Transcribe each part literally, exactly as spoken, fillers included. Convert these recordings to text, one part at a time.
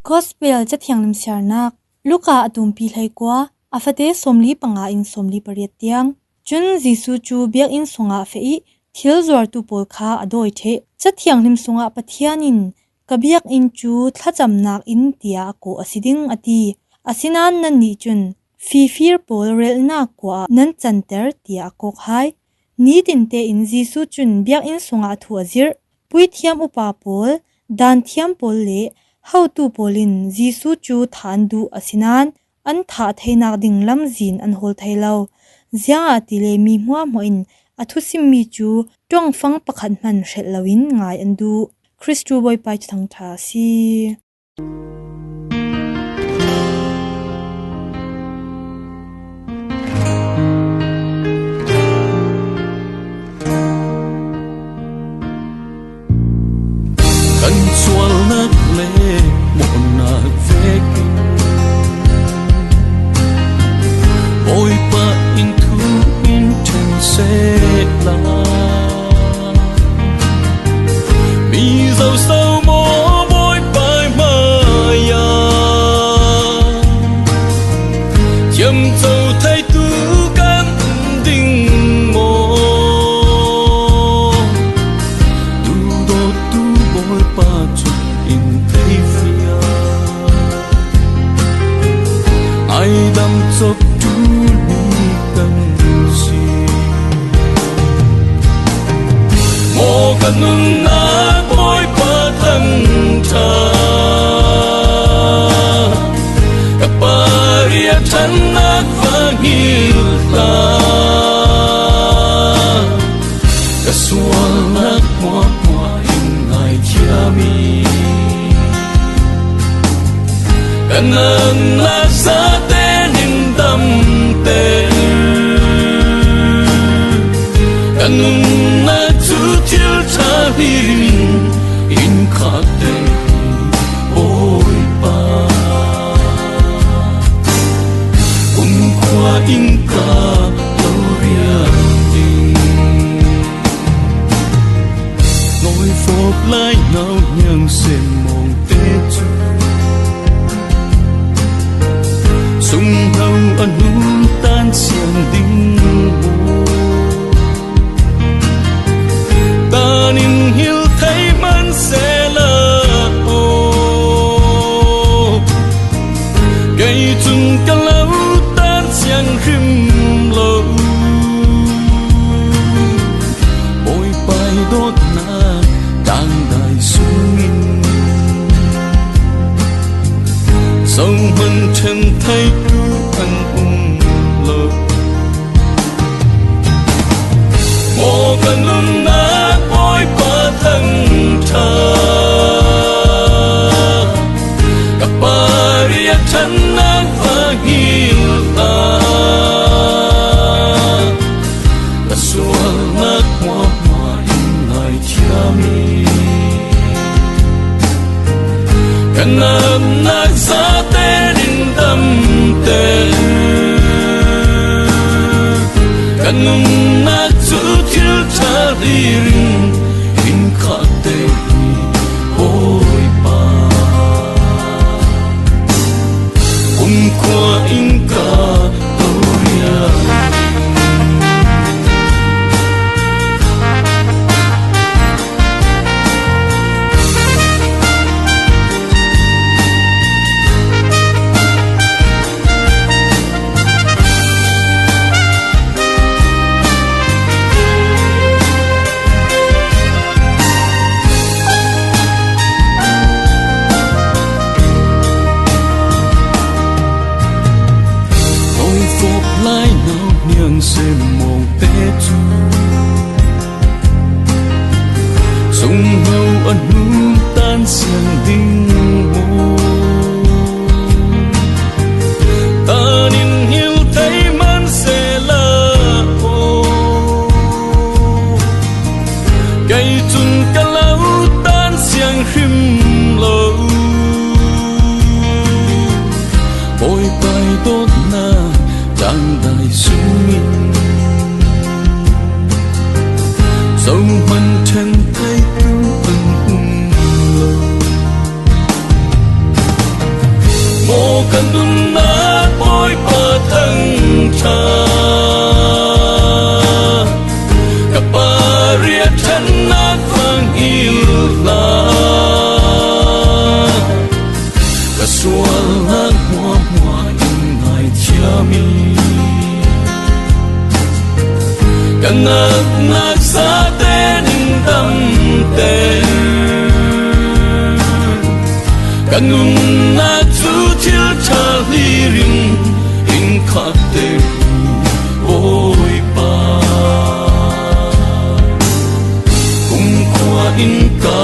Gospel Cathiang Limsiarnak. Luka a tumpi hleikua, a fate sawmli panga in sawmli pariat tiang. Cun Jesuh cu biakinn sungah a feh ih thil zuartu pawl kha a dawi ṭheh. Cathiang Hlim sungah Pathian in, "Ka biakinn cu thlacamnak inn," tiah a kawh a si ding, a ti. Asinain nannih cun, "Fifir pawl relnak kua ah nan canter," tiah a kawk hai. Nitin tein Jesuh cun biakinn sungah a thu a zirh. Puithiam upa pawl, danthiam pawl le hotu pawl in Jesuh cu tha an duh, asinain an thah theinak ding lamzin an hawl thei lo. Ziangahtile mi hmuahhmuah in a thusimmi cu ṭuangfang pakhat hman hrelh loin ngai an duh. Kristu Bawipa ih Thuthang ṭha a si. Kan sualnak le mawhnak vekin Bawipa in thu in ṭhen sehla. Mi zoso maw Bawipa ih hmaiah thiamco theitu kan um ding maw? Duhdawttu Bawipa cu in thei fial. Ai dam cawk ṭulmi kan si. Maw ka nunnak Bawipa thangṭha, ka pariat ṭhannak va ngil hlah. Ka sualnak hmuahhmuah in ngaithiam ih, ka natnak zaten in damter. Ka nunnak cu thil ṭha hlir in in khakter hi, Bawipa. Kumkhua in ka lo rian ding. Nawifawp lai nau hniang sem mawngte cu sungho a hnung tan siang ding maw? Tan in hngilh thei hman sehla aw, kei cun ka lo tan siang hrim lo. Bawipa ih dawtnak ṭangdai sungin zohman ṭhen theitu an um lo. Maw ka nunnak Bawipa thangṭha, ka pariat ṭhannak va ngil hlah. Ka sualnak hmuahhmuah in ngaithiam ih, ka natnak zaten in damter. Ka nunnak cu thil ṭha hlir in in khakter hi, Bawipa. Kumkhua in ka lo rian. Nawifawp lai nau hniang sem mawngte cu sungho a hnung tan siang ding maw? Tan in hngilh thei hman sehla aw, kei cun ka lo tan siang hrim lo. Bawipa ih dawtnak ṭangdai sungin zohman ṭhen theitu Hla ka sualnak hmuahhmuah in ngaithiam in, ka natnak zate ning damte, ka nunnak cu thil ṭha hlirin in khahte Bawipa. Kumkhua in ka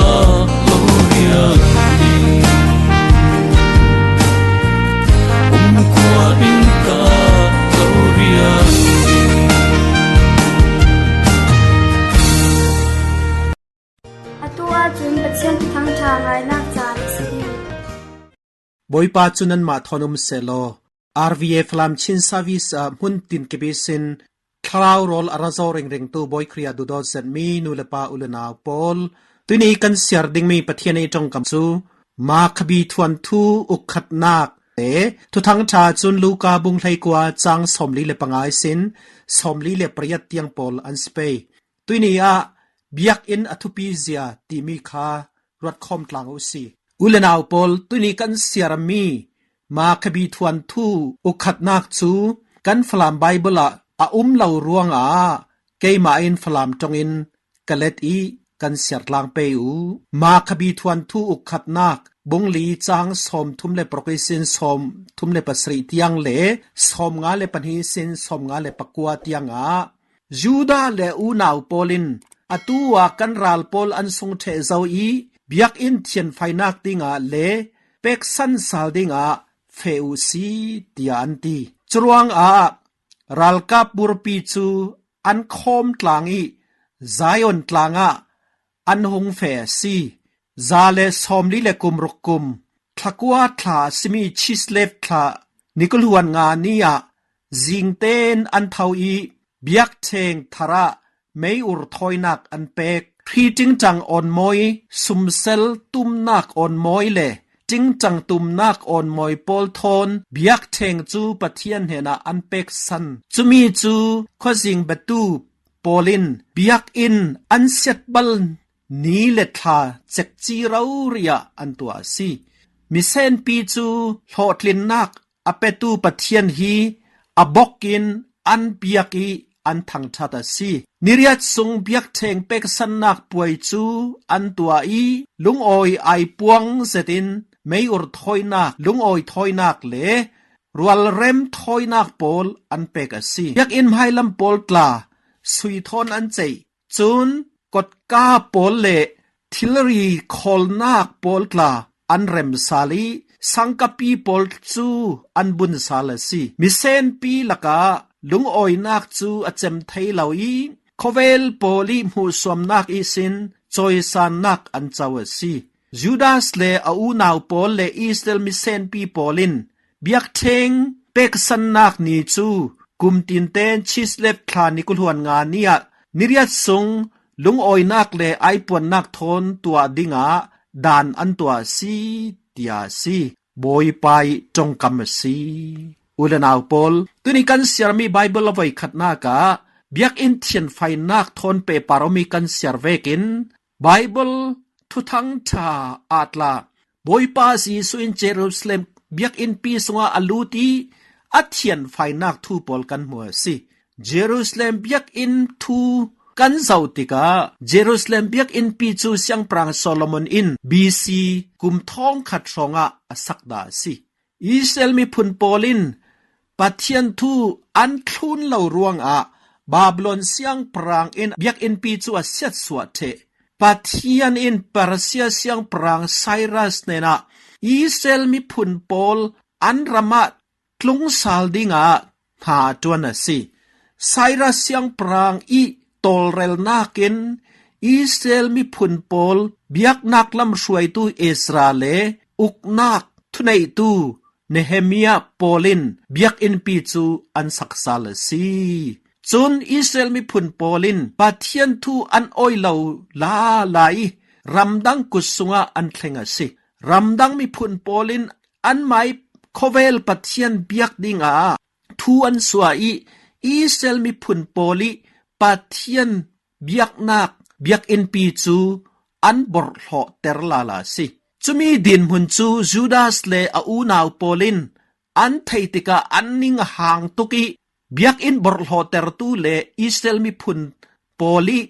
lo riang ding, kumkhua in ka lo riang ding. Atu ahcun Pathian Thuthang ṭha ngainak caan a si. Bawipa cu nanmah thawn um sehlaw. R V A Falam Chin Service ah hmun tin kip ihsin thlarau rawl a ra zo ringringtu Bawi Khrih ah duhdawt zetmi nu le pa u le nau pawl, tuini kan siar dingmi Pathian ei ṭongkam cu Makhabi thuanthu ukkhatnak le Thuthang ṭha cun Luka bung hleikua cang sawmli le panga ihsin sawmli le pariat tiang pawl an si pei. Tuini ah biakinn a thupi zia timi kha ruatkhawm tlang u si. U le nau pawl, tuini kan siarmi Makhabi thuanthu ukkhatnak cu kan Falam Baibal ah a um lo ruangah keimah in Falam ṭongin ka let i kan siar tlang pei u. Makhabi thuanthu ukkhatnak bungli cang sawmthum le paruk ihsin sawmthum le pasarih tiang le sawmnga le pahnih ihsin sawmnga le pakua tiangah Judah le unau pawl in atu ah kan ral pawl an sung ṭheh zo i biakinn thianfainak dingah le peksan sal dingah feh uh si, tiah an ti. Curuangah ralkap burpi cu an khawm tlang i Zion tlangah an hung feh a si. Za le sawmli le kum ruk kum, thlakua thla a simi Chislev thla ni kul hluan nga ni ah zingtein an tho i biakṭheng thar ah mei ur thawinak an pek. Hri ṭingṭang awnmawi, sumsel tumnak awnmawi le ṭingṭang tumnak awnmawi pawl thawn biakṭheng cu Pathian hnenah an peksan. Cumi cu khuazing biatu pawl in biakinn an siat bal ni le thla cekci rori ah an tuah a si. Misenpi cu hlawhtlinnak a petu Pathian hi a bok in an biak i an thangṭhat a si. Niriat sung biakṭheng peksannak puai cu an tuah i lungawi aipuang zetin mei ur thawinak, lungawi thawinak le rualrem thawinak pawl an pek a si. Biakinn hmailam pawl tla sui thawn an ceih. Cun kotka pawl le thilri khawlnak pawl tla an rem sal i sangkapi pawl cu an bun sal a si. Misenpi lakah lungawinak cu a cem thei lo i khawvel pawl i hmuhsuamnak ihsin cawisannak an co a si. Judas le a unau pawl le Israel misenpi pawl in biakṭheng peksannak ni cu kum tinten Chislev thla ni kul hluan nga ni ah niriat sung lungawinak le aipuannak thawn tuah dingah dan an tuah a si, tiah a si. Bawipa i ṭongkam a si. U le nau pawl, tuni kan siarmi Baibal a voikhatnak ah biakinn thianfainak thawn pehpar awmi kan siar vekin Baibal thuthang ṭha ah tla Bawipa Jesuh in Jerusalem biakinnpi sungah a lut i a thianfainak thu pawl kan hmu a si. Jerusalem biakinn thu kan zoh tikah Jerusalem biakinnpi cu Siangpahrang Solomon in B C kum thawngkhat hrawngah a sak dah a si. Israel miphun pawl in Pathian thu an thlun lo ruangah Babylon siangpahrang in biakinnpi cu a siatsuah ṭheh. Pathian in Persia siangpahrang Cyrus hnenah Israel miphun pawl an ram ah tlung sal dingah hna a ṭuan a si. Cyrus siangpahrang i tawlrelnak in Israel miphun pawl biaknak lam hruaitu Ezra le uknak thuneitu Nehemiah pawl in biakinnpi cu an sak sal a si. Cun Israel miphun pawl in Pathian thu an awi lo lala i ramdang kut sungah an thleng a si. Ramdang miphun pawl in anmah i khawvel Pathian biak dingah thu an suah i Israel miphun pawl i Pathian biaknak biakinnpi cu an borhhlawhter lala a si. Cumi dinhmun cu Judas le a unau pawl in an theih tikah an ning a hang tuk ih, biakinn borhhlawhtertu le Israel miphun pawl ih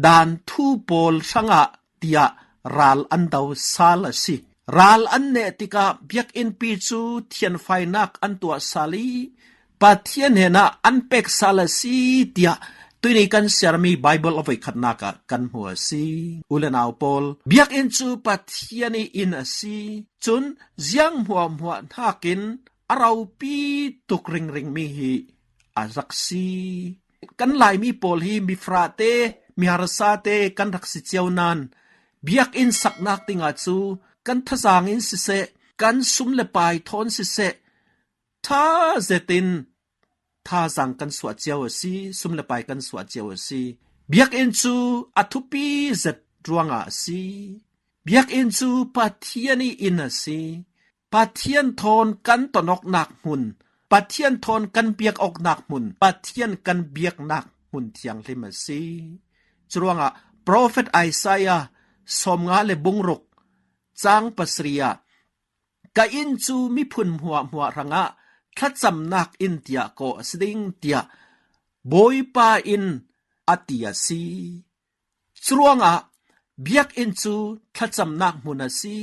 daan thu pawl hrangah tiah ral an do sal a si. Ral an neh tikah biakinnpi cu thianfainak an tuah sal ih Pathian hnenah an pek sal a si, tiah tuini kan siarmi Baibal a voikhatnak ah kan hmu a si. U le nau pawl, biakinn cu Pathian ih inn a si. Cun ziang hmuahhmuah hnakin a ropi tuk ringringmi hi a rak si. Kan Laimi pawl hi mifarahte, miharsate kan rak si cio nain biakinn saknak dingah cu kan thazaang in siseh, kan sum le pai thawn siseh, ṭha zetin thazaang kan suah cio a si, sum le pai kan suah cio a si. Biakinn cu a thupi zet ruangah a si. Biakinn cu Pathian ih inn a si. Pathian thawn kan tonawknak hmun, Pathian thawn kan biak awknak hmun, Pathian kan biaknak hmun thianghlim a si. Curuangah profet Isaiah sawmnga le bungruk cang pasarih ah, "Ka inn cu miphun hmuahhmuah hrangah thlacamnak inn tiah kawh a si ding," tiah Bawipa in a ti a si. Curuangah biakinn cu thlacamnak hmun a si,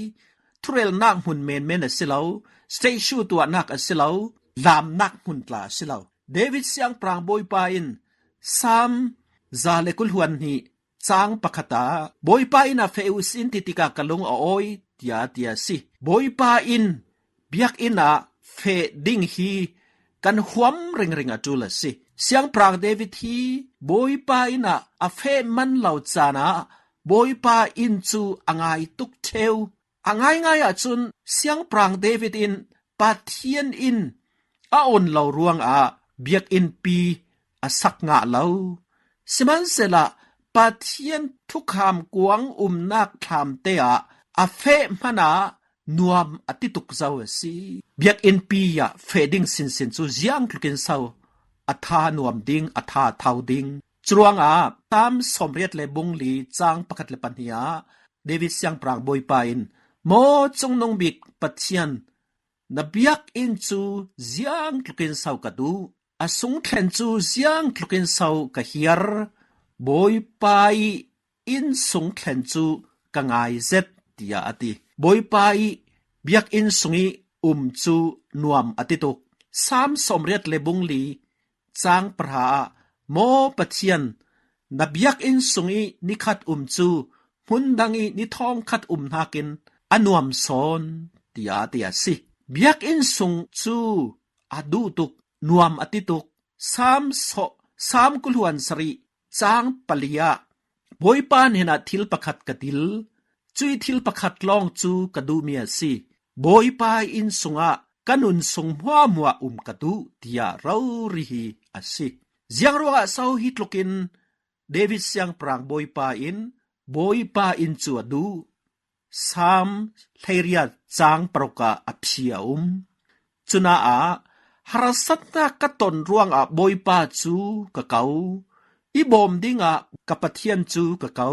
thurelnak hmun menmen a si lo, statue tuahnak a si lo, lamnak hmun tla a si lo. David siangpahrang Bawipa in Salm za le kul hluan hnih cang pakhat ah, "Bawipa inn ah feh uhsin," ti tikah ka lung a awi, tiah a ti a si. Bawipa inn, biakinn ah feh ding hi kan huam ringring a ṭul a si. Siangpahrang David hi Bawipa inn ah a feh man lo caan ah Bawipa inn cu a ngai tuk ṭheu. A ngaingai ahcun Siangpahrang David in Pathian inn a on lo ruangah biakinnpi a sak ngah lo. Sihmanhselah Pathian thukham kuang umnak thlamte ah a feh hmanah nuam a ti tuk zo a si. Biakinnpi ah feh ding sinsin cu ziangtlukin so a tha nuam ding, a tha thau ding. Curuangah Salm sawmriat le bungli cang pakhat le pahnih ah David siangpahrang Bawipa in, "Maw Cungnung Bik Pathian, na biakinn cu ziangtlukin so ka duh. A sungthlen cu ziangtlukin so ka hiar. Bawipa ih inn sungthlen cu ka ngai zet," tiah a ti. Bawipa ih biakinn sungih um cu nuam a ti tuk. Salm sawmriat le bungli cang pahra ah, "Maw Pathian, na biakinn sungih nikhat um cu hmun dang ih ni thawngkhat um hnakin a nuam sawn," tiah a ti a si. Biakinn sung cu a duh tuk, nuam a ti tuk. Salm saw-, Salm kul hluan sarih cang pali ah, "Bawipa hnenah thil pakhat ka dil, cuih thil pakhat lawng cu ka duhmi a si. Bawipa inn sungah ka nun sung hmuahhmuah um ka duh," tiah rori hi a si. Ziang ruangah so hi tlukin David siangpahrang Bawipa in Bawipa inn cu a duh? Salm hleiriat cang paruk ah a phi a um. Cunaah, "Harsatnak ka ton ruangah Bawipa cu ka ko, i bawm dingah ka Pathian cu ka ko.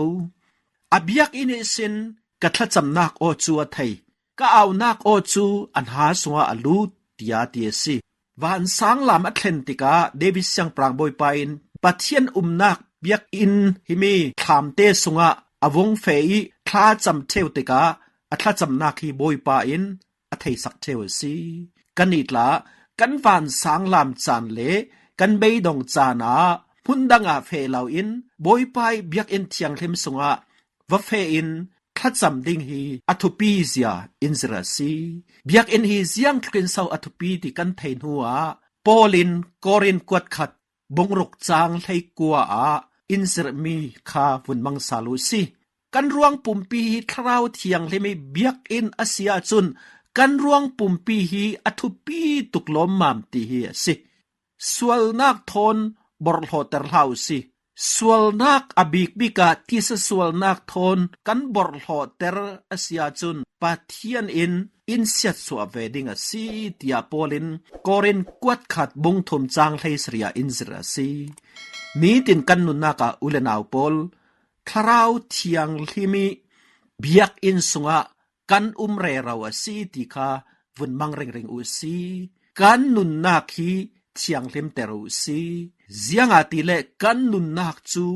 A biakinn ihsin ka thlacamnak aw cu a thei, ka aunak aw cu a hna sungah a lut," tiah a ti a si. Vansanglam a thlen tikah David siangpahrang Bawipa in Pathian umnak biakinn himi thlamte sungah a vung feh ih thlacam ṭheu tikah a thlacamnak hi Bawipa in a theisak ṭheu a si. Kannih tla kan vansanglam caan le kan beidong caan ah hmun dangah feh loin Bawipa ih biakinn thianghlim sungah va feh in thlacam ding hi a thupi zia in zirh a si. Biakinn hi ziangtlukin so a thupi ti kan thei hnuah Paul in Korin kuatkhat bungruk cang hleikua ah in zirhmi kha vun mang sal uh si. Kan ruang pumpi hi Thlarau Thianghlim ih biakinn a si ahcun kan ruang pumpi hi a thupi tuk lawmmam ti hi a si. Sualnak thawn borhhlawhter hlah uh si. Sualnak a bikbik ah tisa sualnak thawn kan borhhlawhter a si ahcun Pathian in in siatsuah ve ding a si, tiah Paul in Korin kuatkhat bungthum cang hleisarih ah in zirh a si. Nitin kan nunnak ah u le nau pawl, Thlarau Thianghlim ih biakinn sungah kan um rero a si ti kha vun mang ringring uh si. Kan nunnak hi thianghlimter uh si. Ziangahtile kan nunnak cu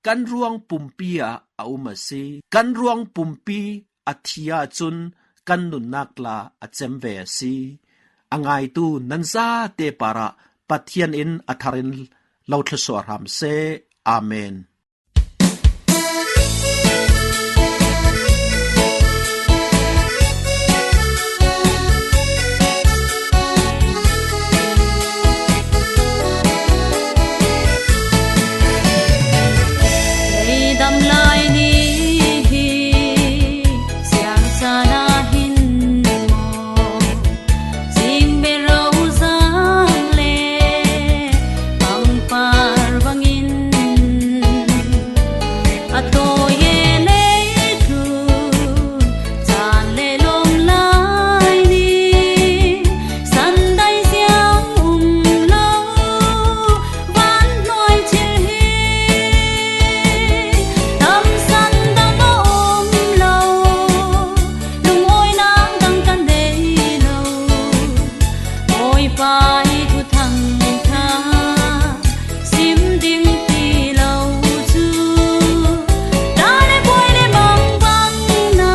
kan ruang pumpi ah a um a si. Kan ruang pumpi a thi ahcun kan nunnak tla a cem ve a si. A ngaitu nan zate parah Pathian in a thar in lo thluasuah hram seh. Amen. Leidam lai ni hi siangsan ah hin maw, zing bero zang le pangpar bangin a tawi e leitlun caan le lawm lai ni, san dai ziang um lo, van hnuai thil hi tamsan dang a um lo, lungawinak dang kan nei lo. Bawipa i thuthang ṭha sim ding ti lo cu, ta le puai le mangbangnak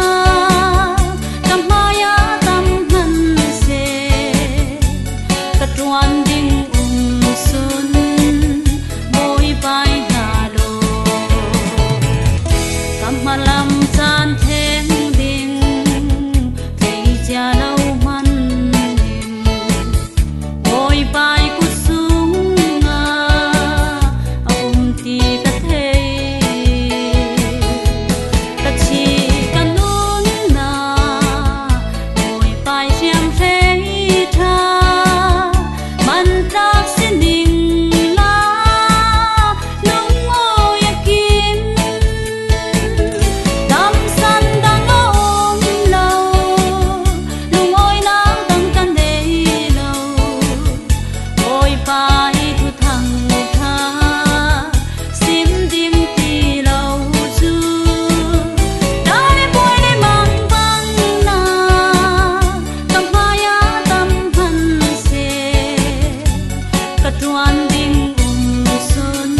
ka hmaiah tam hman seh. Ka ṭuan ding um sun, Bawipa i hna law, ka hmalam caan thleng ding thei cia lo hman in, Bawipa i kut sungah a um ti ka thei. Ka thih ka nunnak Bawipa i hriamhrei ṭha man tlak si ning la, lungawi a kim. Damsan dang a um lo, lungawinak dang ka nei lo. Bawipa i thuthang ṭha sim ding ti lo cu, ta le puai le mangbangnak ka hmaiah tam hman seh. Ka ṭuan ding um sun,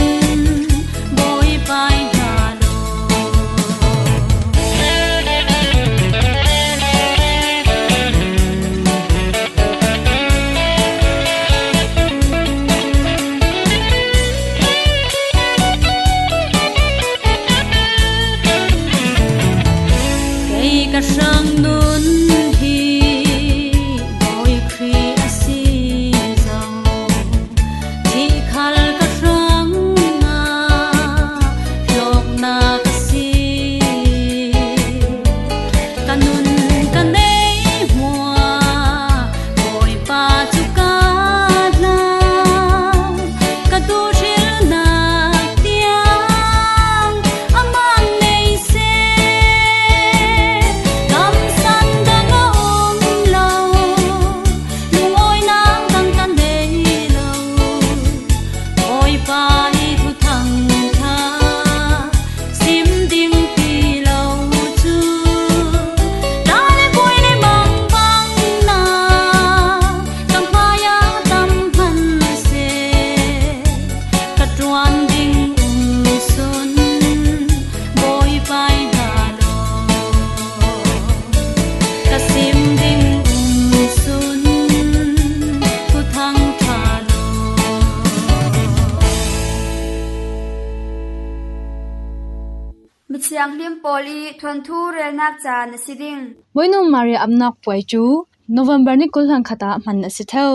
Bawipa i hna law. Kei ka hrang nun hi Bawi Khrih a si zong, thih khal ka hrangah hlawknak a si. Ka nun ka neih hmuah Bawipa cu ka hlau, ka duhhrilnak tiang amah nei seh. Kamsan dang a um lo, lungawinak dang ka nei lo. Bawipa i thuthang ṭha sim ding ti lo cu, ta le puai le mangbangnak ka hmaiah tam hman seh. Ka ṭuan ding um sun, Bawipa i hna law. Ka sim ding um sun, thuthang ṭha law. Mi thianghlim pawl i thuanthu relnak caan a si ding. Bawinu Maria apnak puai cu November ni kul hlan khat ah hman a si tho.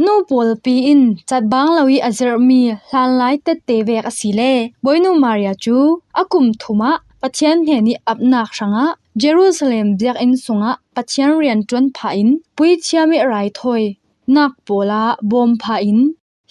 Nu pawlpi in catbang lo i a zirhmi hlanlai tette vek a si le Bawinu Maria cu a kum thum ah Pathian hnen i apnak hrangah Jerusalem biakinn sungah Pathian rian ṭuan phahin puithiam i raithawi nak pawl ah bawm phahin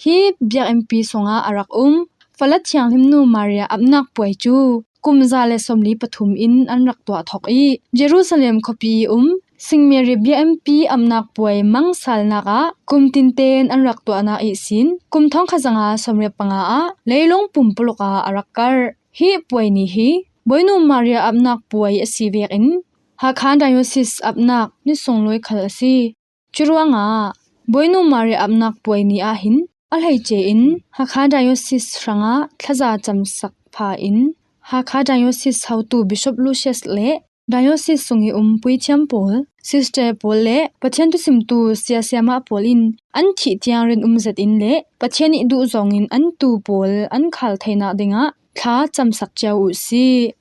hi biakinnpi sungah a rak um. Fala thianghlimnu Maria apnak puai cu kum za le sawmli pathum in an rak tuah thawk i Jerusalem khuapi i um Sing Mary biakinnpi apnak puai mangsalnak ah kum tinten an rak tuahnak ihsin kum thawngkhat zanga sawmriat panga ah leilung pumpuluk ah a rak karh. Hi puai nih hi Bawinu Maria apnak puai a si vekin Hakha Diocese apnak ni sunglawi khal a si. Curuangah Bawinu Maria apnak puai ni ah hin a hleice in Hakha Diocese hrangah thlaza camsak pha in Hakha Diocese hotu Bishop Lucius le Diocese sung i um puithiam pawl, sister pawl le Pathian thusimtu siasiamah pawl in an thih tiang rinum zet in le Pathian i duh zawngin an tu pawl an khal theinak dingah thla camsak cio uh si.